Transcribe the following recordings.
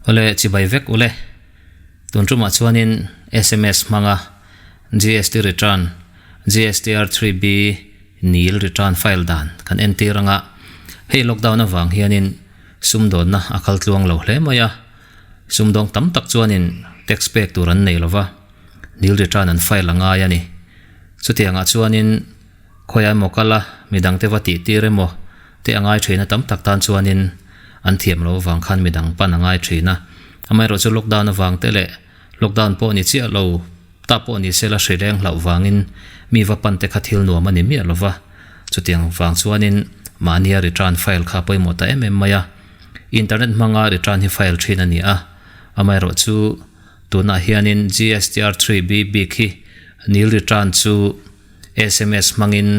Awle chibai vek ule. Tun tumah chuanin sms hmanga GST return, GSTR 3B nil return file dan kan entir anga hei lockdown avang hianin sumdawnna a kal tluang lo hle mai a, sumdawng tam tak chuanin tax pek tur an nei lova nil return an file a ngai a ni. Chutiangah chuanin Khawiah emaw kal a, midangte va tih tir emaw te a ngai thin a, tam tak tan chuanin an thiam lo avang khan midang pan a ngai thin a. Amaherawh chu lockdown avang te leh lockdown pawh ni chiah lo ta pawh ni sela hri leng hlauh vangin mi va pan te kha thil nuam a ni miah lo va. Chutiang vang chuanin mahnia return file kha pawimawh ta em em mai a. Internet hmanga return hi file thin a ni a, amaherawh chu tunah hianin GSTR 3B bik hi nil return chu Sms hmangin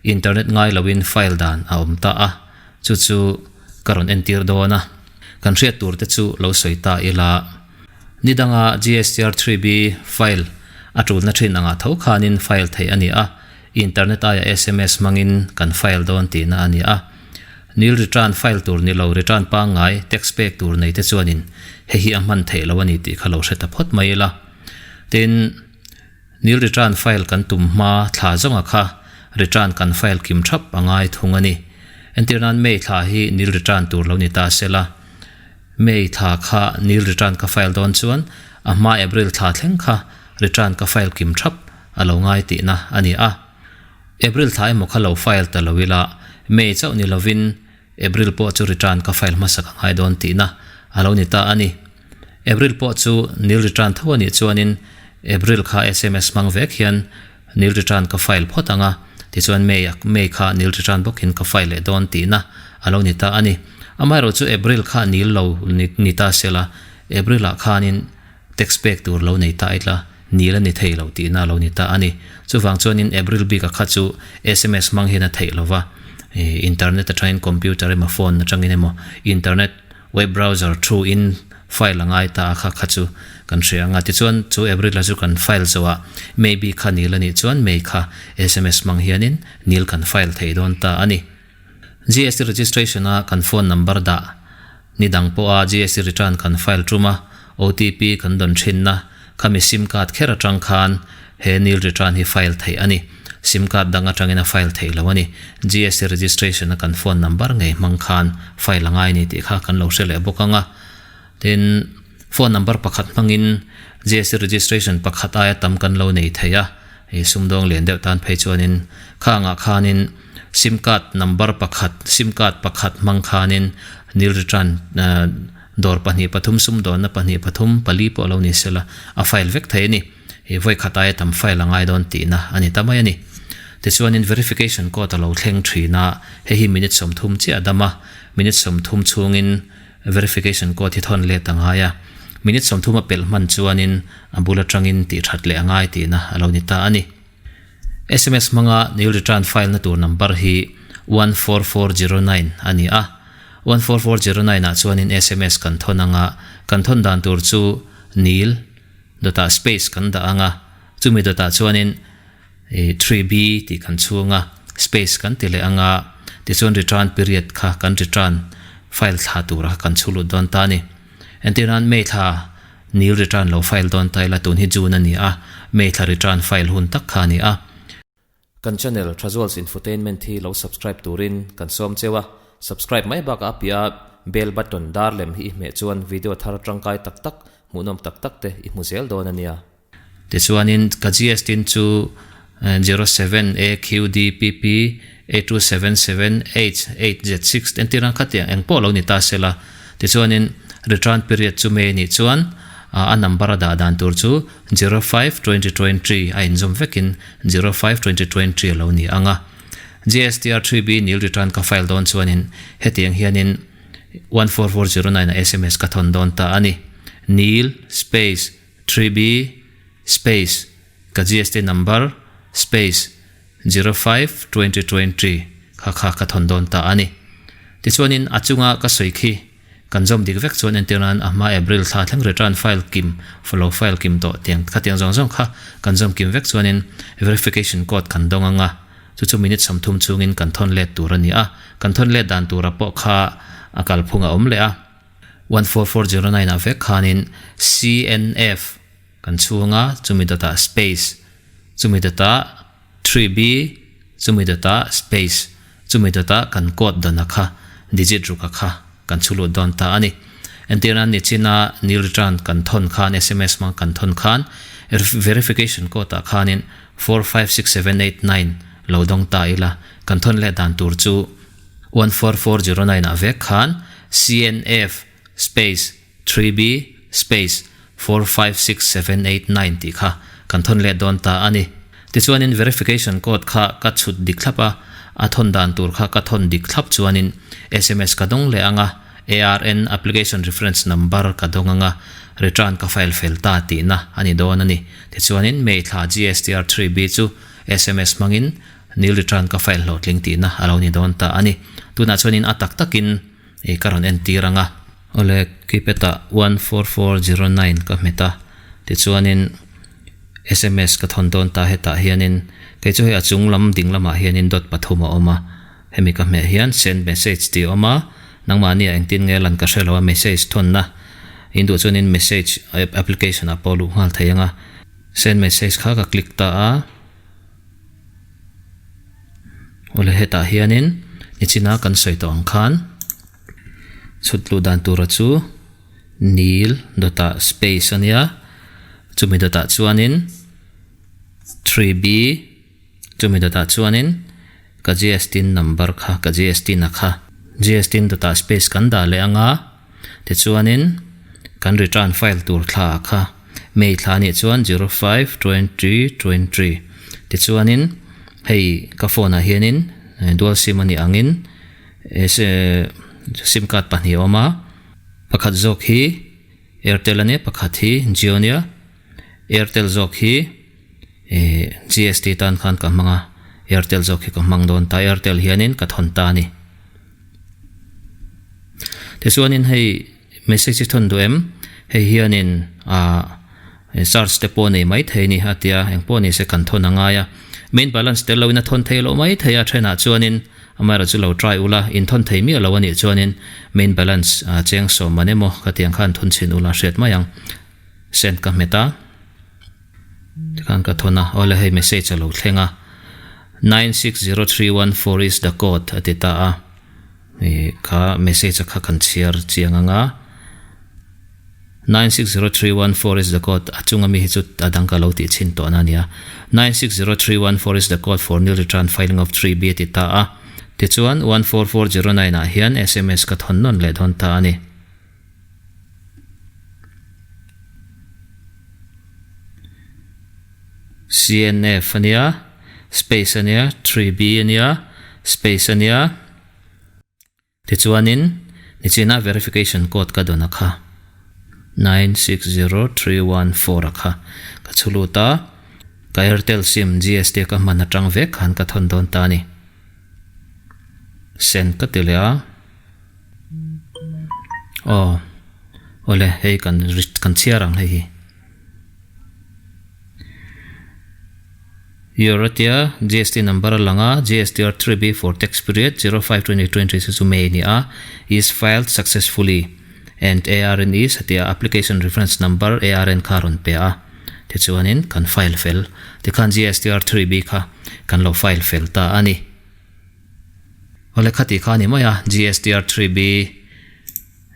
internet ngai loin file dan a awm ta a, chu chu ka rawn entir dawn a, kan hriat tur te chu lo sawi ta ila. Ni danga GSTR 3B file a tulna thin angah tho khanin file theih a ni a, internet aia sms hmangin kan file dawn tihna a ni a. Nil return file tur ni lo return pangngai tax pek tur nei te chuanin hei hi a hman theih lo a ni tih kha lo hre ta phawt mai ila. Tin. Nil return file kan tum hma thla zawnga kha return kan file kim thap a ngai thung a ni. Entir nan May thla hi nil return tur lo ni ta se la, May thla kha nil return ka file dawn chuan a hma April thla thleng kha return ka file kim thap a lo ngai tihna a ni a. April thla emaw kha lo file ta lo ila, May chauh ni lovin April pawh chu return ka file hmasa ka ngai dawn tihna a lo ni ta a ni. April pawh chu nil return tho a nih chuanin April kha sms hmang vek hian nil return ka file phawt ang a, tichuan May a May kha nil return bawkin ka file leh dawn tihna a lo ni ta a ni. Amaherawh chu April kha nil lo ni ta sela April ah khanin tax pek tur lo nei ta ila nil a ni thei lo tihna a lo ni ta a ni. Chuvang chuanin April bik a kha chu sms hmang hian a theih lo va, internet atangin computer emaw phone atangin emaw internet web browser through in file a ngai ta a kha kha chu kan hria ang a. Tichuan chu April a chu kan file zawhah May bik kha nil a nih chuan May kha sms hmang hianin nil kan file thei dawn ta a ni. GST registration a kan phone number dah ni dang pawha GST return kan file tum a, OTP kan dawn thinna khami sim card kher atang khan he nil return hi file theih a ni. Sim card dang atangin a file theih lo a ni. GST registration a kan phone number ngei hmang khan file a ngai ni tih kha kan lo hre leh bawk ang a. Tin, phone number pakhat hmangin GST registration pakhat aia tam kan lo nei thei a, hei sumdawng lian deuh tan phei chuanin khangah khanin sim card number pakhat, sim card pakhat hmang khanin nil return dawr pahnih pathum sumdawnna pahnih pathum pali pawh lo ni sela a file vek thei a ni. Hei vawi khat aia tam file a ngai dawn tihna a ni ta mai a ni. Tichuanin verification code a lo thleng thin a, hei hi minute 30 chiah a dam a, minute 30 chhungin Verification code hi thawn let a ngai a, minute 30 a pelh hman chuanin a bul atangin tih that leh a ngai tihna a lo ni ta a ni. Sms hmanga nil return file na tur number hi 14409 a ni a, 14409 ah chuanin sms kan thawn anga kan thawn dan tur chu nil dawtah space kan dah anga chumi dawtah chuanin 3B tih kan chhung a, space kan ti leh anga tichuan return period kha kan return file thla tura kan chhu lut dawn ta a ni. Entir nan May thla nil return lo file dawn ta ila tun hi June a ni a, May thla return file hun tak kha a ni a. Kan channel Thazuals Infotainment hi lo subscribe turin kan sawm cheu a, subscribe mai bakah a piah a bell button dar lem hi i hmeh chuan video thar tangkai tak tak hmuhnawm tak tak te i hmu zel dawn a nia. Tichuanin ka GST chu 07AQDPP 8277H8Z6 entir ang kha tiang eng pawh lo ni ta se la. Tichuanin return period chu May nih chuan a number a dah dan tur chu 05 2023 a inzawm vekin 05 2023 a lo ni ang a. GSTR 3B nil return ka file dawn chuanin hetiang hianin 14409 a sms ka thawn dawn ta a ni. Nil space 3B space ka GST number space 05 2020 kha kha ka thawn dawn ta a ni. Tichuanin a chunga ka sawi khi kan zawm dik vek chuan entir nan a hma April thla thleng return file kim follow file kim tawh tiang khatiang zawng zawng kha kan zawm kim vek chuanin verification code kan dawng anga chu chu minute 30 chungin kan thawn let tur a ni a, kan thawn let dan tura pawh kha a kalphung a awm leh a. 14409 ah vek khanin CNF kan chhung a, chumi dawtah space, chumi dawtah 3B, chumi dawtah space, chumi dawtah kan code dawna kha digit ruka kha kan chhu lut dawn ta a ni. Entirna nichina nil return kan thawn khan sms hmang kan thawn khan verification code ah khanin 456789 lo dawng ta ila kan thawn leh dan tur chu 14409 ah vek khan CNF space 3B space 456789 tih kha kan thawn leh dawn ta a ni. Tichuanin verification code kha ka chhut dik thlap a, a thawn dan tur kha ka thawn dik thlap chuanin sms ka dawng leh ang a, ARN, application reference number, ka dawng ang a, return ka file fel ta tihna a ni dawn a ni. Tichuanin May thla GSTR 3B chu sms hmangin nil return ka file hlawhtling tihna a lo ni dawn ta a ni. Tunah chuanin a tak takin ka rawn entir ang a. Awle, keypad ah 14409 ka hmet a, tichuanin sms ka thawn dawn ta hetah hianin kei chu hei a chung lam ding lamah hianin dot pathum a awm a, hemi ka hmeh hian send message tih a awm a, nangmahni ah engtin nge lan ka hre lo a message thawnna in duh chuanin message application ah pawh luh nghal thei ang a, send message kha ka click ta a. Awle hetah hianin nichina kan sawi tawh ang khan chhut luh dan tura chu nil dawtah space a nia chumi dawtah chuanin 3B chumi dawtah chuanin ka GST number kha ka GST na kha GST dawtah space kan dah leh anga tichuanin kan return file tur thla kha May thla nih chuan 05 2023 tichuanin hei ka phone ah hianin dual sim a nih angin sim card pahnih a awm a pakhat zawk hi Airtel a nia pakhat hi Jio a nia Airtel zawk hi GST tan khan ka hmang a Airtel zawk hi ka hmang dawn ta Airtel hianin ka thawn ta a ni tichuanin hei message hi thawn duh em hei hianin ah charge te pawh nei mai thei a ni a tia engpawh ni se kan thawn a ngai a main balance tel loin a thawn thei loh mai thei a thenah chuanin amaherawh chu lo try ula inthawn thei miah lo a nih chuanin main balance ah cheng sawm man emaw ka tiang khan thawn chhin ula hriat mai ang send ka hmet a tikhan ka thawn a awle hei message a lo thleng a 960314 is the code a ti ta a. Ih kha message a kha kan chhiar chiang ang a, 960314 is the code a chunga mi hi chu a dang ka lo tih chhin tawh na a nia, 960314 is the code for nil return filing of 3B a ti ta a, tichuan 14409 ah hian sms ka thawn nawn leh dawn ta a ni. CNF a nia, space a nia, 3B a nia, space a nia. Tichuanin, nichina verification code ka dawn a kha, 960314 a kha ka chhu lut a, ka Airtel sim GST ka hman atang vek khan ka thawn dawn ta a ni. Send ka ti leh a. Aw, awle hei kan kan chhiar ang hei hi. Euratia GST number a lang a, GSTR 3B for tax period 05 2020 chu chu May a ni a, is filed successfully and ARN is a tia application reference number ARN kha a rawn pe a, tichuanin kan file fel tikhan GSTR 3B kha kan lo file fel ta a ni. Awle khati kha a ni mai a, GSTR 3B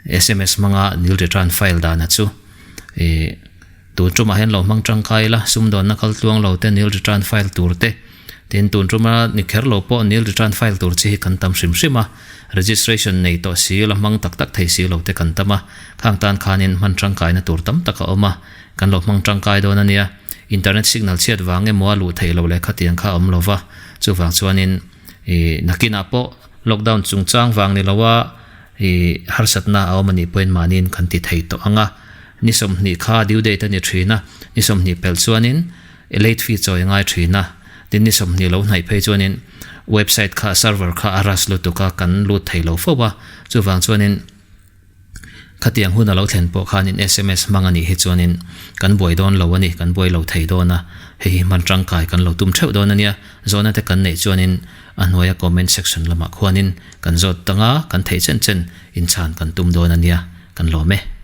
Sms hmanga nil return file dana chu ih tun tumah hian lo hmang tangkai ila sumdawnna kal tluang lo te nil return file tur te tin tun tuma ni kher lo pawh nil return file tur chi hi kan tam hrim hrim a registration nei tawh si la hmang tak tak thei si lo te kan tam a khang tan khanin hman tangkaina tur tam tak a awm a kan lo hmang tangkai dawn a nia internet signal chhiat vang emaw a luh theih loh leh khatiang kha a awm lo va chuvang chuanin ih nakinah pawh lockdown chungchang vang ni lo a. I harsatna a awm a nih pawhin mahniin kan ti thei tawh ang a, ni 20 kha due date a ni thin a, ni 20 pelh chuanin late fee chawi a ngai thin a, tin ni 20 lo hnaih phei chuanin website kha server kha a rush lutuk a kan lut thei lo fo a, chuvang chuanin khatiang hun a lo thlen pawh khanin sms hmang a nih hi chuanin kan buai dawn lo a ni, kan buai lo thei dawn a, hei hi hman tangkai kan lo tum theuh dawn a nia, zawhna te kan neih chuanin A hnuaia comment section lamah khuanin kan zawt tanga kan theih chen chen inchhan kan tum dawn a nia. Kan lawm e.